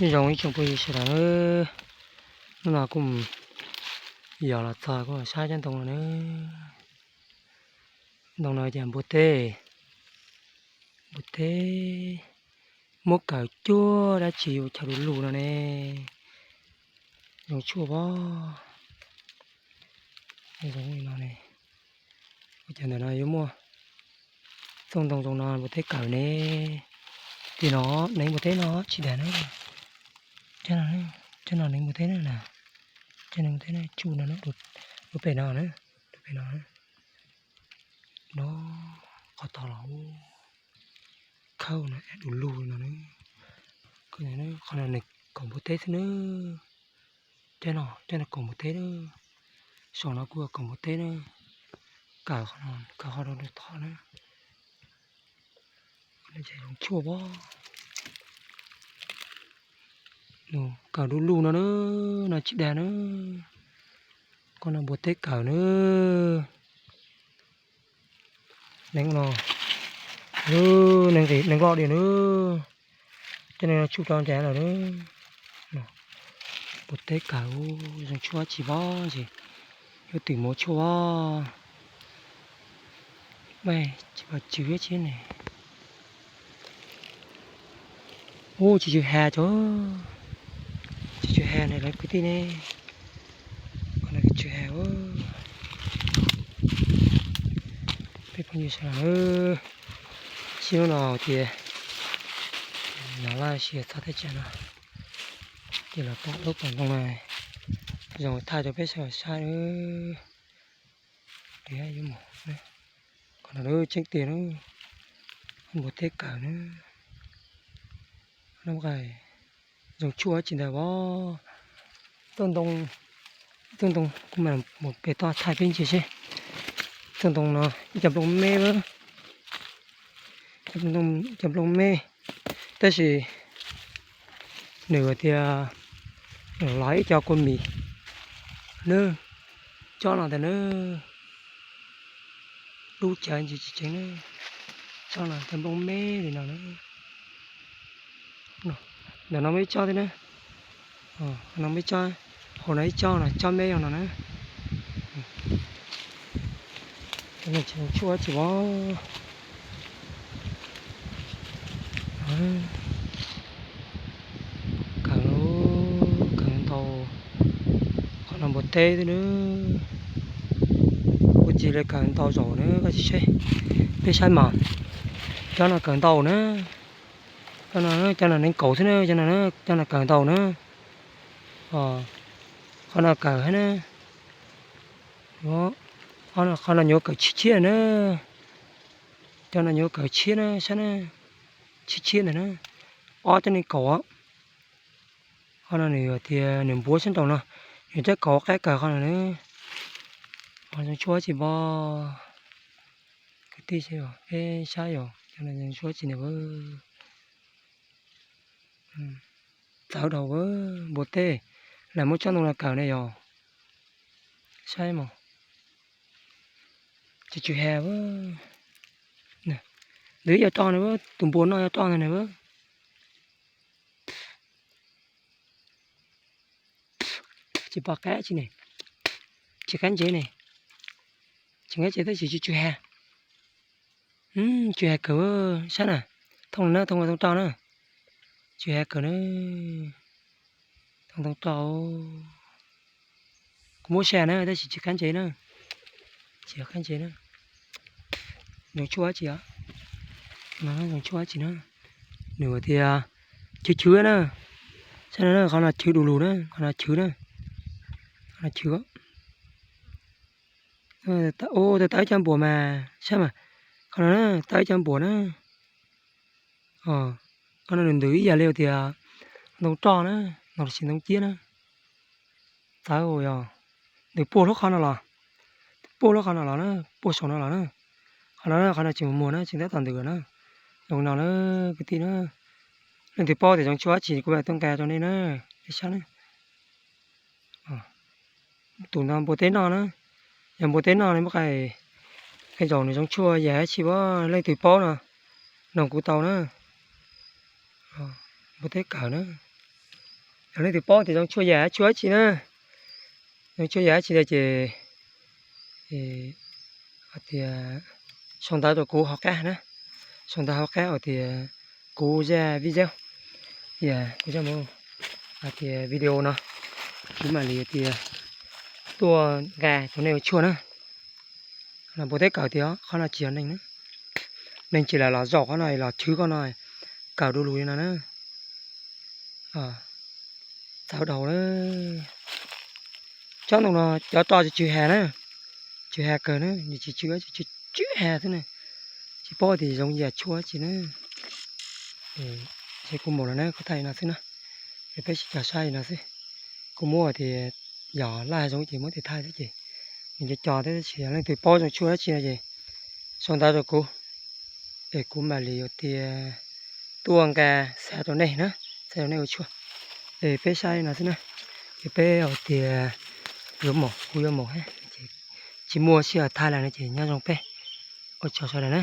Nyob zoo ib tsoom phooj ywg sawv daws, hnub no kuj yog los txog kuj los saib cov ntoo no na. Ntoo no ces npua teb, npua teb muab kawm cuag dab tsi yuav chaw du lug no ne. Zoo tshuaj pob. Zoo li no ne. Ua cas ntawm no yuav muaj txooj ntoo zoo no npua teb kawm ne. Tim no neev npua teb no tsis dag na. Cov no neev npua teb na, cov neev npua teb na, tsuj no na, dua pem no na, dua pem no na. No qhov tod los khawb no du lug no na. Qhov no nws kaum npua teb xwb na. Cov no, cov no kaum npua teb na. Saum no kuj kaum npua teb na. Kawm, kawm qhov no rau tod na. Zoo tshuaj pob. Kawm du lug no na, no tsis dag na. Koj no npua teb kawm na. Neev no, neev nqis neev loj li na. Cov neeg no tsuj rau ncav lawm na. Npua teb kawm, zoo tshuaj tsis pob ces yuav twm mus tshuaj pob. Tsis pom tswv thiab ne. Ub, tsis tsw ha cov, tsis tsw ha ne lawv kwv tij ne. Qhov no tsis tsw ha. Peb phooj ywg sawv daws, sib hnub no ces los laj sis txog teb chaws no ces los pom lub pom ntoo no zoo thaij rau peb sawv daws saib na. Qhov no tseeb tiag na, npua teb kawm na. Zoo tshuaj tsis ntag as. Txooj ntoo, txooj ntoo kuv mam mus pem toj thaij peb ntsia seb. Txooj ntoo no ib co nplooj me, ib co nplooj me, tab sis nws tias los ib co kua mis na, tsob no ntag na. Dub cawv ntsis tsis tseev na, tsob no cov nplooj me li no na. Ntawm no muaj ib tsob thiab na, no muaj ib tsob, hauv no ib tsob no, tsob me no na. Tshuaj tsis pob. Kawm, kawm ntau, qhov no npua teb thiab na. Kuv cia li kawm ntau zaus na, koj sim saib, peb saib mas. Cov no kawm ntau na. Cov no, cov no neev kaum xwb na, cov no, cov no kawm ntau na. Qhov no kawm thiab na. Qhov no nyuam kawm tshiab tshiab na. Cov no nyuam kawm tshiab na, saib na, tshiab tshiab ntag na. Ob cov neev kaum. Qhov no nws tias nws npuav sab nraum no, nws cab kaum qab kawm qhov no na. Zoo tshuaj tsis pob. Kwv tij sawv daws, peb saib yog cov no zoo tshuaj tsis ne. Txawv dhau, npua teb, lawv muab tsob ntoo no kawm ne yog. Saib mas, tsis tsw ha. Ntawm ib co roj na, tus npua noj co roj ntag na. Tsis pom qab tsi ne, tsis qab ntsev ne, tsis qab ntsev tab sis tsis tsw ha. Tsw ha kawg, saib na, thooj na, thooj thooj roj na, tsw ha kawg na, thooj thooj roj. Kuv muab saib na tab sis tsis qab ntsev na, tsis qab ntsev na. Zoo tshuaj tsis, zoo tshuaj tsis na. Nws tias chwv chwv na, saib na, qhov no chwv du lug na, qhov no chwv na, qhov no chwv. Ua tawv cov npuas mas saib mas, qhov no na, tawv cov npuas na. Qhov no nws ntws ib yam li tias ntoo roj na, no lossis ntoo ciab na. Txawv yog ntws puag lub qhov no los, puag lub qhov no los na, puag saum no los na. Qhov no, qhov no tsis mus muag na, tsis tab tom ntws na. Zoo no na, kwv tij na, leej twg paub tias zoo tshuaj tsis kuv mam tuaj nqa rau nej na, nej saib na. Tus no npua teb noj na, yog npua teb noj ne muab qai, qee zaum nws zoo tshuaj yam dab tsi, leej twg paub no noog kuv tau na. Npua teb kawm na, Yog leej twg paub tias zoo tshuaj yam tshuaj dab tsi na, zoo tshuaj yam dab tsi tiag ces hais tias sau ntawv rau kuv hauv qab na, sau ntawv hauv qab hais tias kuv zaj video, tias kuv zaj mus, hais tias video no kuv mam li tias tuaj nqa rau nej ua tshuaj na. Npua teb kawm tias qhov no tsis yog neeg na, neeg tsis lam los zaum qhov no los chwv qhov no, kawm du lug li no na. Txawv dhau na. Tsob ntoo no cov roj tsw tsw ha na, tsw ha kawg na, nws tsw tsw tsw tsw ha xwb na. Tsis paub tias zoo yam tshuaj dab tsi na. Ces kuv mus lawm na, kuv thaij li no xwb na. Es peb sib cog saib li no xwb. Kuv muab tias yog laj zoo ces muab tes thaij xwb ces nws co co thiab, tab sis yog leej twg paub zoo tshuaj dab tsi no ces sau ntawv rau kuv, es kuv mam li ua tias tuaj nqa xa rau nej na, xa rau nej ua tshuaj. Es peb saib li no xwb na. Ces peb hais tias yuav mus, kuv yuav mus, tsis muaj sij hawm thaij lawm no ces nyob zoo peb, ua tsaug sawv daws na.